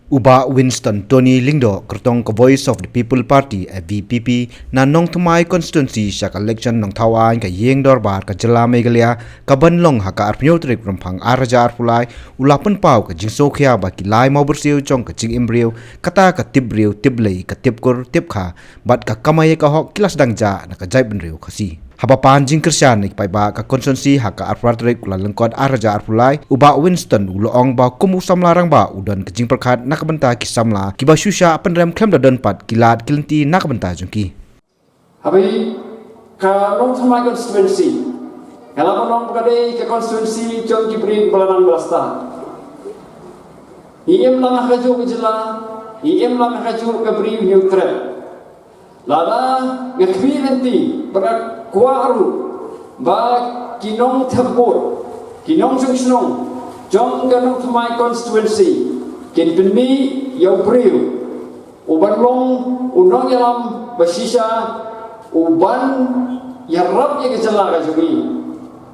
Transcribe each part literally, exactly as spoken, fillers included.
U Bah Winston Tony Lyngdoh, kyrtong ka Voice of the People Party, V P P, na Nongthymmai Constituency sha ka election Nongthaw Aiñ ka Ïing Dorbar ka Jylla Meghalaya, ka ban long ha ka arphew tarik Rymphang ar hajar arphew lai, u la pynpaw ka jingsngewkhia ba ki lai mawbyrsiew jong ka jingim briew, kata ka tip briew, tip blei, ka tip kur, tip kha, bad ka kamai ka hok ki la sdang jah na ka jaitbynriew Khasi. Haba pan jingkyrshan na ki paidbah ka constituency ha ka arphew tarik u Kyllalyngkot ar hajar arphew lai, u Bah Winston u la ong ba kum u samla rangbah u don ka jingpyrkhat na ka bynta ki samla kiba shu shah pynrem khlem da don pat ki lad ki lynti na ka bynta jong ki. Haba ka Nongthymmai constituency ka la ban long ba ka dei ka constituency jong ki briew ba la nang ba la stad. Ngi im lang ha kajuh ka jylla, ngi im lang ha kajuh ka Bri u Hynñiewtrep. Lada nga khmih lynti bad nga kwah ruh ba ki nongthep vote, ki nongshong shnong jong ka Nongthymmai constituency kin pynmih ïa u briew u ban long u nongïalam ba shisha u ban ïarap ïa ka jylla ka jong ngi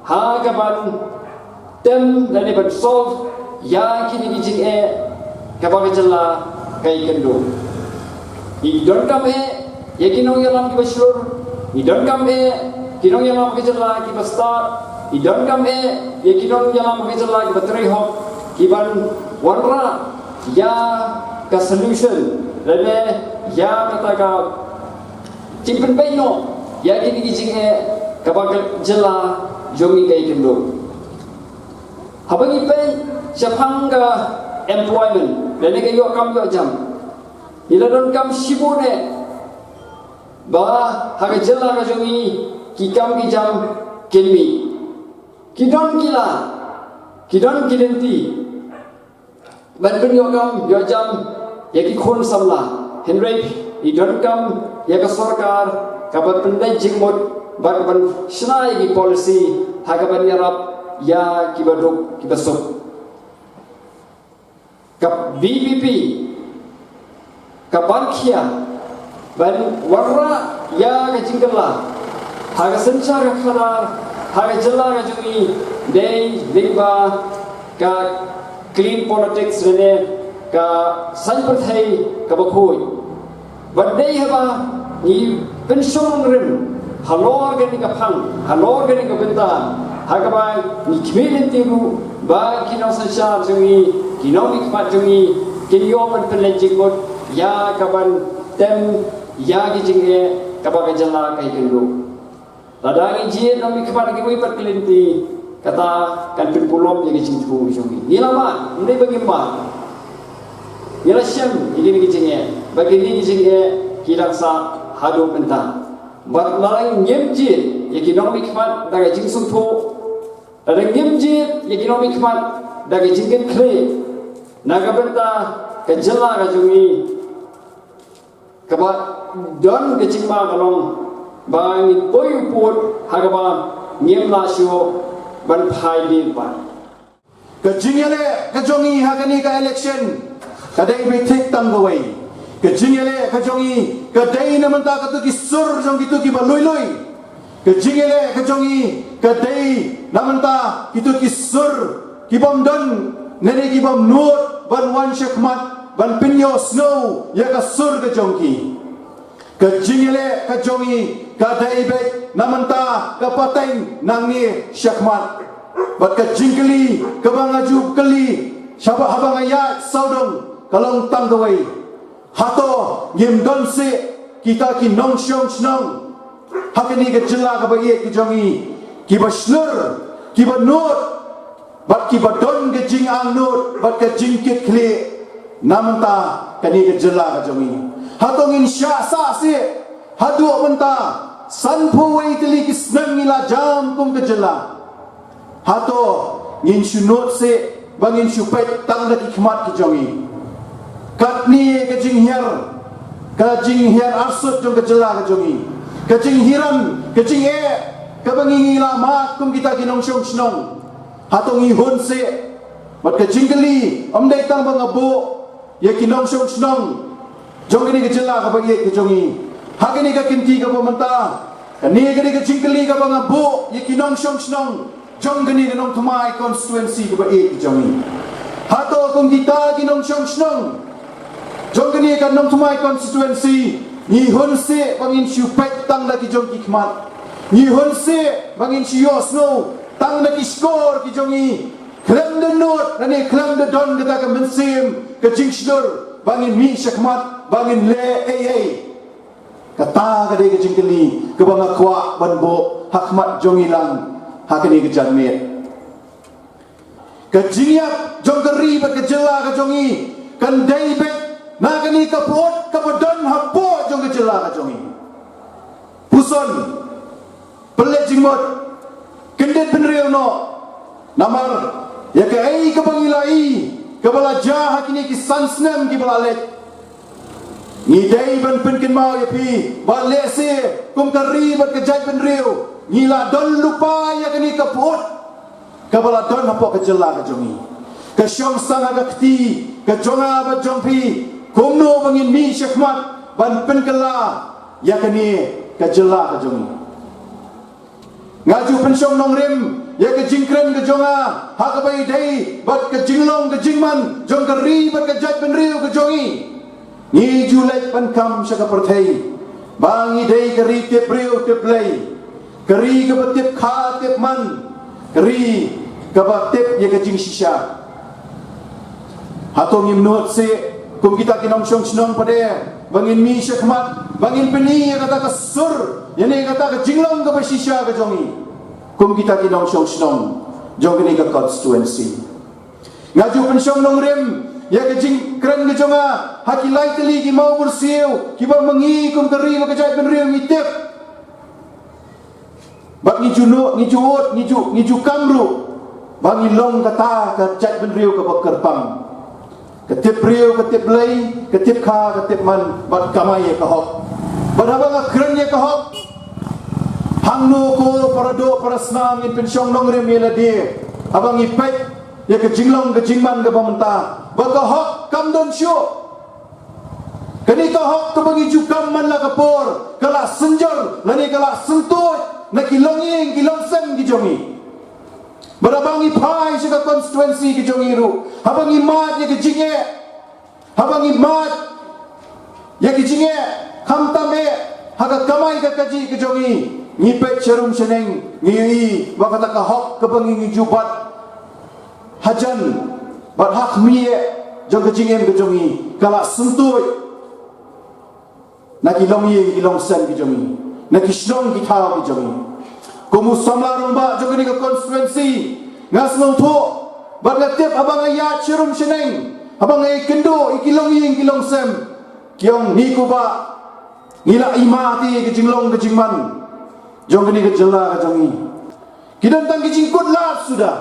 ha ka ban tem lane ban solve ïa kine ki jingeh kaba ka jylla ka ïakynduh. Ngi donkam eh ïa ki nongïalam kiba shlur, ngi donkam eh ki nongïalam ka jylla kiba stad, ngi donkam eh ïa ki nongïalam ka jylla kiba trei hok, ki ban wanrah ïa ka solution lane ïa kata ka jingpynbeit noh ïa kine ki jingeh kaba ka jylla jong ngi ka ïakynduh. Haba ngi peit shaphang ka employment lane ka ïoh kam ïoh jam, ngi la donkam shibun eh ba ha ka jylla ka jong ngi ki kam ki jam kin mih. Ki don ki lad, ki don ki lynti ban pynïoh kam ïoh jam ïa ki khun samla. Hynrei ngi donkam ïa ka sorkar kaba pynleit jingmut bad ban shna ïa ki policy ha kaban ïarap ïa kiba duk kiba suk. Ka V P P ka ban khia ban wanrah ïa ka jingkylla ha ka synshar ka khadar ha ka jylla ka jong ngi dei lyngba ka clean politics lane ka saiñ pyrthei kaba khuid. Bad dei haba ngi pynshong nongrim halor kane ka phang, halor kane ka bynta, ha kaba ngi khmih lynti ruh ba ki nongsynshar jong ngi, ki nongmihkhmat jong ngi kin ïoh ban pynleit jingmut ïa kaban tem ïa ki jingeh kaba ka jylla ka ïakynduh. Lada ngi jied nongmihkhmat ha kiwei pat ki lynti, kata kan pynpulom ïa ki jingthmu jong ngi. Ngi la mad, ym dei ba ngim mad. Ngi la shem ïa kine ki jingeh, ba kine ki jingeh ki dang sah haduh mynta. Bad lada ngim jied ïa ki nongmihkhmat da ka jingsngewthuh, lada ngim jied ïa ki nongmihkhmat da ka jingkitkhlieh na ka bynta ka jylla ka jong ngi, kaba don ka jingma ka long ba ngin poi u pud ha kaba ngim lah shuh ban phai biang pat. Ka jingïaleh ka jong ngi ha kane ka election ka dei beit thik tang kawei. Ka jingïaleh ka jong ngi ka dei na bynta kito ki sur jong kito kiba lui lui. Ka jingïaleh ka jong ngi ka dei na bynta kito ki sur ki bym don ne ki bym nud ban wan shakhmat ban pynïohsngew ïa ka sur ka jong ki. Ka jingïaleh ka jong ngi ka dei beit na bynta ka pateng nangne shakhmat. Bad ka jingkylli kaba nga ju kylli shaba haba nga ïaid sawdong ka long tang kawei. Hato ngim don seh kita ki nongshong shnong ha kane ka jylla kaba ïeit ka jong ngi, kiba shlur, kiba nud, bad kiba don ka jingangnud bad ka jingkitkhlieh na bynta kane ka jylla ka jong ngi? Hato ngin shah sah seh haduh mynta, sanphew wei tylli ki snem ngi la jam kum ka jylla? Hato ngin shu nud seh ba ngin shu peit tang da ki khmat ki jong ngi? Katne ka jinghiar, ka jinghiar arsut jong ka jylla ka jong ngi, ka jinghiar, ka jingeh kaba ngi ngi la mad kum kita ki nongshong shnong, hato ngi hun seh? Bad ka jingkylli ym dei tang ba nga buh ïa ki nongshong shnong jong kane ka jylla kaba ïeit ka jong ngi ha kane ka kynti kaba mynta. Kane ka dei ka jingkylli kaba nga buh ïa ki nongshong shnong jong kane ka Nongthymmai constituency kaba ïeit ka jong ngi. Hato kum kita ki nongshong shnong Jong kane ka Nongthymmai constituency, ngi hun sih ba ngin shu peit tang da ki jong ki khmat. Ngi hun sih ba ngin shu ïohsngew tang da ki shkor ki jong ngi. Khlem da nud, lane khlem da don kata ka mynsiem ka jingshlur ba ngin mih shakhmat, ba ngin leh ei ei. Kata ka dei ka jingkylli kaba nga kwah ban buh ha khmat jong ngi lang ha kane ka janmiet. Ka jingïap jong ka ri bad ka jylla ka jong ngi kan dei beit na kane ka pud kaba don hapoh jong ka jylla ka jong ngi. Puson, pynleit jingmut, kyndit bynriew noh. Namar ïa kaei kaba ngi la i, kaba la jia ha kine ki san snem kiba la leit, ngi dei ban pynkynmaw ïa phi ba lehse kum ka ri bad ka jaitbynriew ngi la don lypa ïa kane ka pud kaba la don hapoh ka jylla ka jong ngi. Ka shong sdang ha ka kti ka jong nga bad jong phi, kumno ba ngin mih shakhmat ban pynkylla ïa kane ka jylla ka jong ngi. Nga ju pynshong nongrim ïa ka jingkren ka jong nga ha kaba ïadei bad ka jinglong ka jingman jong ka ri bad ka jaitbynriew ka jong ngi. Ngi ju leit ban kam sha ka pyrthei ba ngi dei ka ri tip briew tip Blei, ka ri kaba tip kha tip man, ka ri kaba tip ïa ka jingshisha. Hato ngim nud seh kum kita ki nongshong shnong pat de ba ngin mih shakhmat, ba ngin pyni ïa kata ka sur, ïa ne kata ka jinglong kaba shisha ka jong ngi kum kita ki nongshong shnong jong kane ka constituency? Nga ju pynshong nongrim ïa ka jingkren ka jong nga ha ki lai tylli ki mawbyrsiew kiba ma ngi kum ka ri bad ka jaitbynriew ngi tip. Bad ngi ju nud, ngi ju ud, ngi ju, ngi ju kam ruh ba ngi long kata ka jaitbynriew kaba kyrpang, ka tip briew, ka tip Blei, ka tip kha, ka tip man, bad kamai ïa ka hok. Bad haba nga kren ïa ka hok, hangno ko para doh para snam ngin pynshong nongrim ïa lade haba ngi peit ïa ka jinglong ka jingman kaba mynta ba ka hok kam don shuh. Kane ka hok kaba ngi ju kam man la ka por ka la synjor lane ka la syntuid na ki longïing ki longsem ki jong ngi. Bad haba ngi phai sha ka constituency ki jong ngi ruh, haba ngi mad ïa ka jingeh, haba ngi mad ïa ka jingeh khamtam eh ha ka kamai ka kajih ka jong ngi, ngi peit sharum shaneng, ngi ïohi ba kata ka hok kaba ngi ngi ju bat hajan bad ha khmih jong ka jingim ka jong ngi ka la syntuid na ki longïing ki longsem ki jong ngi, na ki shnong ki thaw ki jong ngi. Kum u samla rangbah jong kane ka constituency, nga sngewthuh bad nga tip haba nga ïaid sharum shaneng, haba nga ïakynduh ïa ki longïing ki longsem, ki ong, ngi kumba ngi la i ma te ka jinglong ka jingman jong kane ka jylla ka jong ngi. Ki don tang ki jingkut lad suda.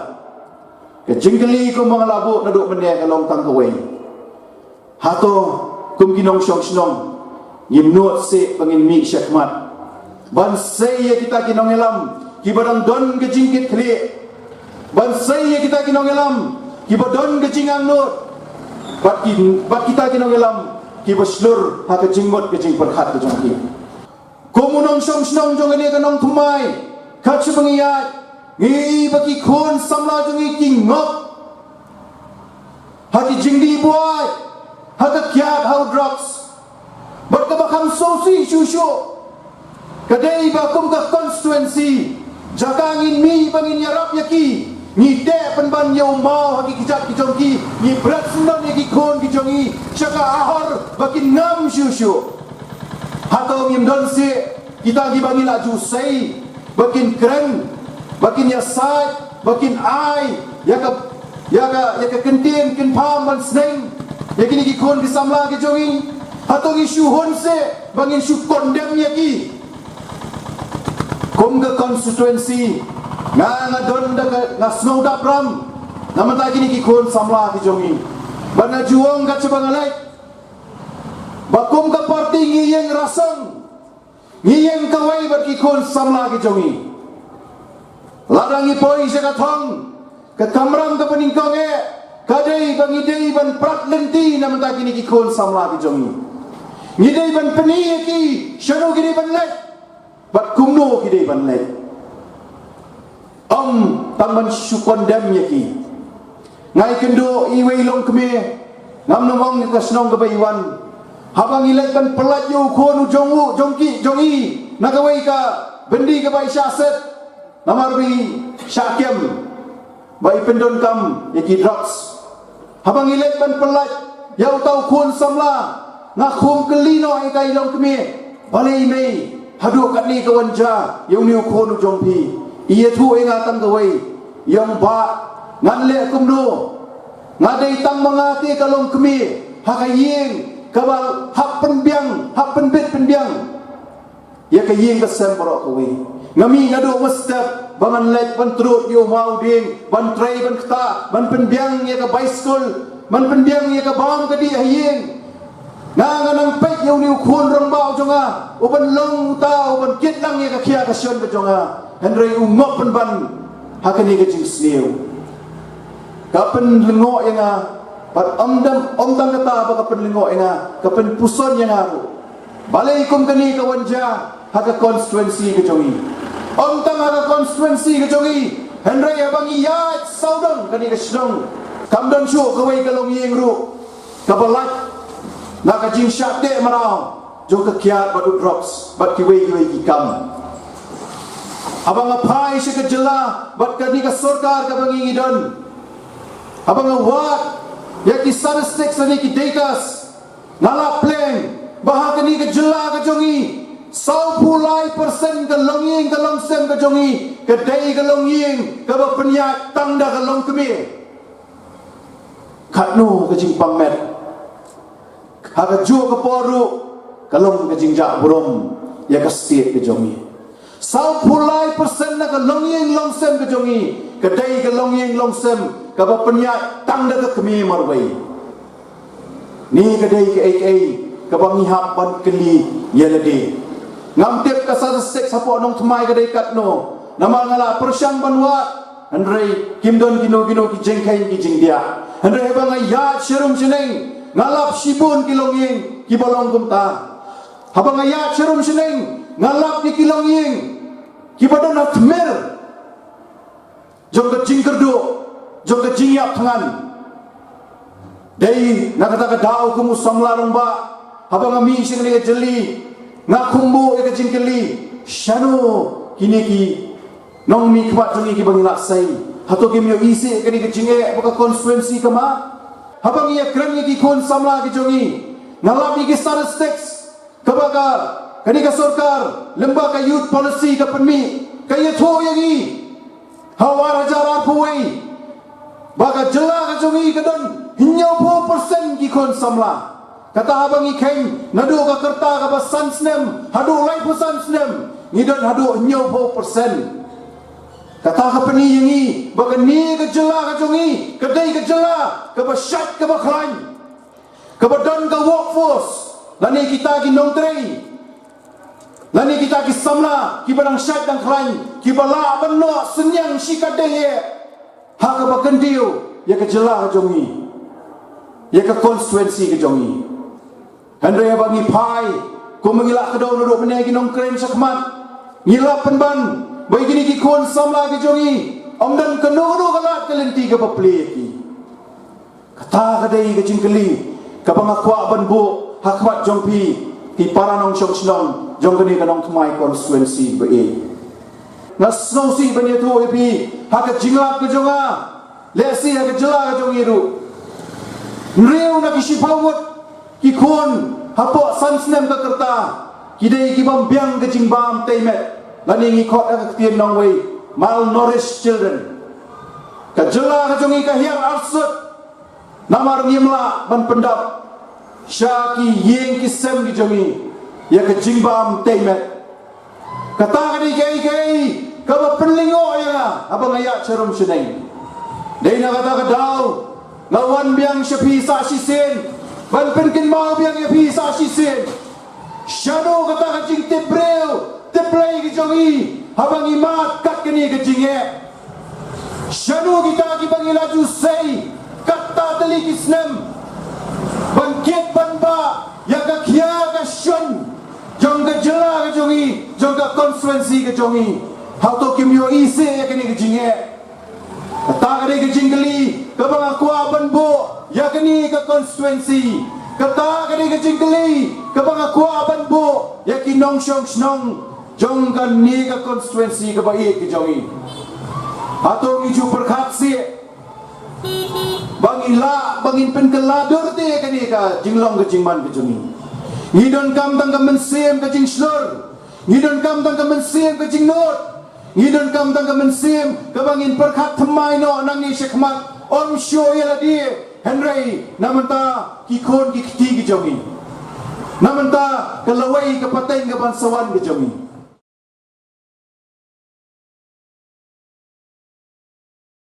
Ka jingkylli kumba nga la buh naduh mynne ka long tang kawei. Hato kum ki nongshong shnong ngim nud seh ba ngin mih shakhmat ban sei ïa kita ki nongïalam kiba dang don ka jingkitkhlieh, ban sei ïa kita ki nongïalam kiba don ka jingangnud, bad ki, bad kita ki nongïalam kiba shlur ha ka jingmut ka jingpyrkhat ka jong ki. Kum u nongshong shnong jong kane ka Nongthymmai, kat shaba ngi ïaid, ngi i ba ki khun samla jong ngi ki ngop ha ki jingdih buaid, ha ka kiad, ha u drugs. Bad kaba kham sngewsih shuh shuh ka dei ba kum ka constituency, jaka ngin mih ba ngin ïarap ïa ki, ngi teh pynban ïa u maw ha ki kjat ki jong ki, ngi bret syndon ïa ki khun ki jong ngi sha ka ahor ba kin ngam shuh shuh. Hato ngim don seh kita kiba ngi la ju sei ba kin kren, ba kin ïasaid, ba kin ai ïa ka, ïa ka, ïa ka kyntien kynpham ban sneng ïa kine ki khun ki samla ki jong ngi? Hato ngi shu hun seh ba ngin shu condemn ïa ki? Kum ka constituency, nga, nga don da ka, nga sngew dap ram na bynta kine ki khun samla ki jong ngi. Bad nga ju ong kat shaba nga leit ba kum ka party ngi ïeng rasong, ngi ïeng kawei bad ki khun samla ki jong ngi. Lada ngi poi sha ka thong, ka kamram kaba nyngkong eh ka dei ba ngi dei ban prat lynti na bynta kine ki khun samla ki jong ngi. Ngi dei ban pyni ïa ki shano ki dei ban leit bad kumno ki dei ban leit. Ym tang ban shu condemn ïa ki. Nga ïakynduh iwei i longkmie, ngam nym ong ïa ka shnong kaba i wan, Haba ngi leit ban pyllait ïa u khun u jong u, jong ki, jong i, na kawei ka byndi kaba i shah set, namar ba i shah kem ba i pyndonkam ïa ki drugs. Haba ngi leit ban pyllait ïa uta u khun samla, nga khum kylli noh ïa ka i longkmie, balei mei haduh katne ka wan jia ïa une u khun u jong phi? I ïathuh ïa nga tang kawei, i ong, bah, ngan leh kumno? Nga dei tang ma nga te ka longkmie ha ka ïing kaba hap pynbiang, hap pynbit pynbiang ïa ka ïing ka sem baroh kawei. Nga mih naduh mynstep ba ngan leit ban trud ïa u maw dieng, ban trei ban ktah, ban pynbiang ïa ka bicycle, ban pynbiang ïa ka bam ka dih ha ïing. Nga, nga nang peit ïa une u khun rangbah u jong nga uban long uta uban kit lang ïa ka khia ka shon ka jong nga. Hynrei u ngop pynban ha kane ka jingsniew. Ka pynlyngngoh ïa nga, bad ym dang, ym tang kata ba ka pynlyngngoh ïa nga, ka pynpuson ïa nga ruh. Balei kum kane ka wan jia ha ka constituency ka jong i? Ym tang ha ka constituency ka jong i, hynrei haba ngi ïaid sawdong kane ka shnong, kam don shuh kawei ka longïing ruh kaba lait na ka jingshah teh mraw jong ka kiad bad u drugs bad kiwei kiwei ki kam. Haba nga phai sha ka jylla bad kane ka sorkar kaba ngi ngi don, haba nga wad ïa ki statistics lane ki datas, nga la pleng ba ha kane ka jylla ka jong i, sawphew lai percent ka longïing ka longsem ka jong i ka dei ka longïing kaba pynïaid tang da ka longkmie. Katno ka jingpang met! Ha kajuh ka por ruh ka long ka jingjah burom ïa ka state ka jong i. Sawphew lai percent na ka longïing longsem ka jong i ka dei ka longïing longsem kaba pynïaid tang da ka kmie marwei. Ni ka dei kaei kaei kaba ngi hap ban kylli ïa lade. Ngam tip ka statistics hapoh Nongthymmai ka dei katno, namar nga la pyrshang ban wad, hynrei kim don kino kino ki jingkheiñ ki jingdiah. Hynrei haba nga ïaid sharum shaneng, nga lap shibun ki longïing kiba long kumta. Haba nga ïaid sharum shaneng, nga lap ïa ki longïing kiba don ha tmier jong ka jingkyrduh, jong ka jingïap thngan. Dei na kata ka daw kum u samla rangbah, haba nga mih sha kane ka jylli, nga khumbuh ïa ka jingkylli, shano kine ki nongmihkhmat jong ngi kiba ngi la sei? Hato kim ïohi seh ïa kane ka jingeh ba ka constituency ka mad? Haba ngi ïakren ïa ki khun samla ki jong ngi, nga lap ïa ki statistics kaba ka, kane ka sorkar lyngba ka youth policy ka pynmih, ka ïathuh ïa ngi ha u ar hajar arphew wei ba ka jylla ka jong ngi ka don hynñiewphew percent ki khun samla. Kata haba ngi kheiñ naduh ka rta kaba san snem haduh laiphew san snem, ngi don haduh hynñiewphew percent. Kata ka pyni ïa ngi ba kane ka jylla ka jong ngi ka dei ka jylla kaba shait kaba khlaiñ, kaba don ka workforce, lane kita ki nongtrei, lane kita ki samla kiba dang shait dang khlaiñ, kiba lah ban noh synñiang shikatdei eh ha kaba kyntiew ïa ka jylla ka jong ngi, ïa ka constituency ka jong ngi. Hynrei haba ngi phai, kumba ngi la kdew naduh mynne, ki nongkren shakhmat, ngi la pynban ba ïa kine ki khun samla ki jong ngi, ym don kano kano ka lad ka lynti kaba plie ïa ki. Kata ka dei ka jingkylli kaba nga kwah ban buh ha khmat jong phi, ki para nongshong shnong jong kane ka Nongthymmai constituency ba ïeit. Nga sngewsih ban ïathuh ïa phi ha ka jinglap ka jong nga, lehse ha ka jylla ka jong ngi ruh, hynriew na ki shiphew ngut ki khun hapoh san snem ka rta ki dei ki bym biang ka jingbam tei met, lane ngi khot ha ka ktien nongwei malnourished children. Ka jylla ka jong ngi ka hiar arsut namar ngim lah ban pyndap sha ki ïing ki sem ki jong ngi ïa ka jingbam tei met. Kata ka dei kaei kaei kaba pynlyngngoh ïa nga haba nga ïaid sharum shaneng. Dei na kata ka daw nga wan biang sha phi sa shisien ban pynkynmaw biang ïa phi sa shisien. Shano kata ka jingtip briew tip Blei ka jong ngi haba ngi mad kat kane ka jingeh? Shano kita kiba ngi la ju sei katta tylli ki snem ban kit ban bah ïa ka khia ka shon jong ka jylla ka jong ngi, jong ka constituency ka jong ngi? Hato kim ïohi seh ïa kane ka jingeh? Kata ka dei ka jingkylli kaba nga kwah ban buh ïa kane ka constituency. Kata ka dei ka jingkylli kaba nga kwah ban buh ïa ki nongshong shnong jong kane ka constituency kaba ïeit ka jong ngi. Hato ngi ju pyrkhat seh ba ngin lah, ba ngin pynkylla dur te ïa kane ka jinglong ka jingman ka jong ngi? Ngi donkam tang ka mynsiem ka jingshlur. Ngi donkam tang ka mynsiem ka jingnud. Ngi donkam tang ka mynsiem kaba ngin pyrkhat thymmai noh nangne shakhmat. Ym shuh ïa lade, hynrei na mynta ki khun ki kti ki jong ngi, na mynta ka lawei ka pateng ka ban sa wan ka jong ngi.